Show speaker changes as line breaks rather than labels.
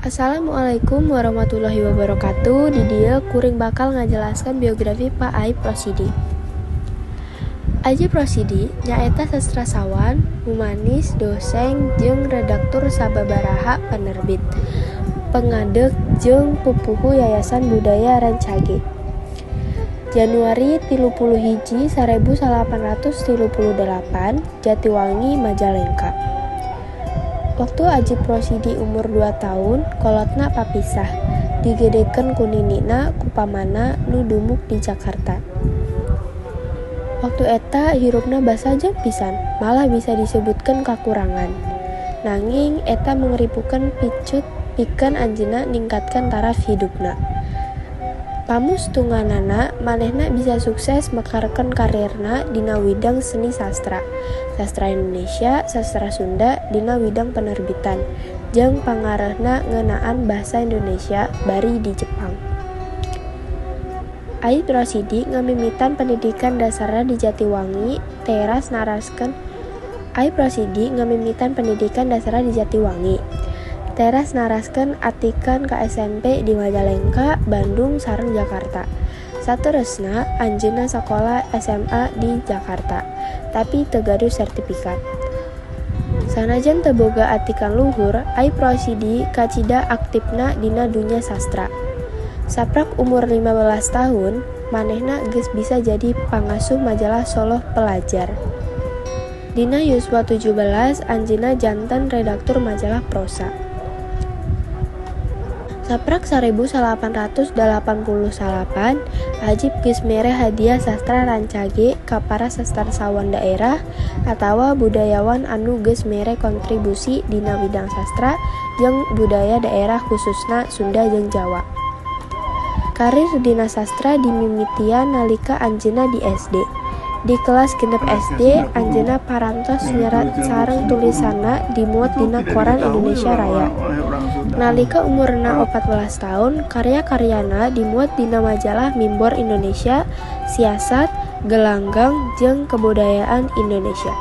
Assalamualaikum warahmatullahi wabarakatuh. Di dieu kuring bakal ngajelaskan biografi Pak Ajip Rosidi. Ajip Rosidi nyaeta sastrawan, humanis, dosen, jeung redaktur sababaraha penerbit, pangadeg jeung pupuhu Yayasan Budaya Rancage. Januari 31 1938, Jatiwangi, Majalengka. Waktu Ajip Rosidi umur 2 tahun, kolotna papisah, digedekeun ku ninina ku pamanna nu dumuk di Jakarta. Waktu eta hirupna basajan pisan, malah bisa disebutkeun kakurangan. Nanging eta mangripukeun picut pikeun anjeunna ningkatkeun taraf hidupna. Pamustunganana manehna bisa sukses mekarkeun karirna dina widang seni sastra, sastra Indonesia, sastra Sunda dina widang penerbitan, jeung pangarehna ngeunaan basa Indonesia bari di Jepang. Ajip Rosidi ngamimitan pendidikan dasarna di Jatiwangi, teras naraskeun Ajip Rosidi ngamimitan pendidikan dasarna di Jatiwangi. Teras naraskeun atikan ka SMP di Majalengka, Bandung sareng Jakarta. Saterusna anjeunna sakola SMA di Jakarta, tapi teu gaduh sertifikat. Sanajan teu boga atikan luhur, Ajip Rosidi kacida aktifna dina dunya sastra. Saprak umur 15 tahun, manehna geus bisa jadi pangasuh majalah Soloh Pelajar. Dina yuswa 17 anjeunna janten redaktur majalah Prosa. Saprak 1889, Ajip geus mere hadiah sastra Rancage ka para sastrawan daerah atawa budayawan anu geus mere kontribusi dina widang sastra jeung budaya daerah khususna Sunda jeung Jawa. Karir dina sastra dimimitian nalika anjeunna di SD. Di kelas 6 SD, anjeunna parantos nyerat sareng tulisanna dimuat dina koran Indonesia Raya. Nalika umurna 14 taun, karya-karyana dimuat dina majalah Mimbor Indonesia, Siasat, Gelanggang jeung Kebudayaan Indonesia.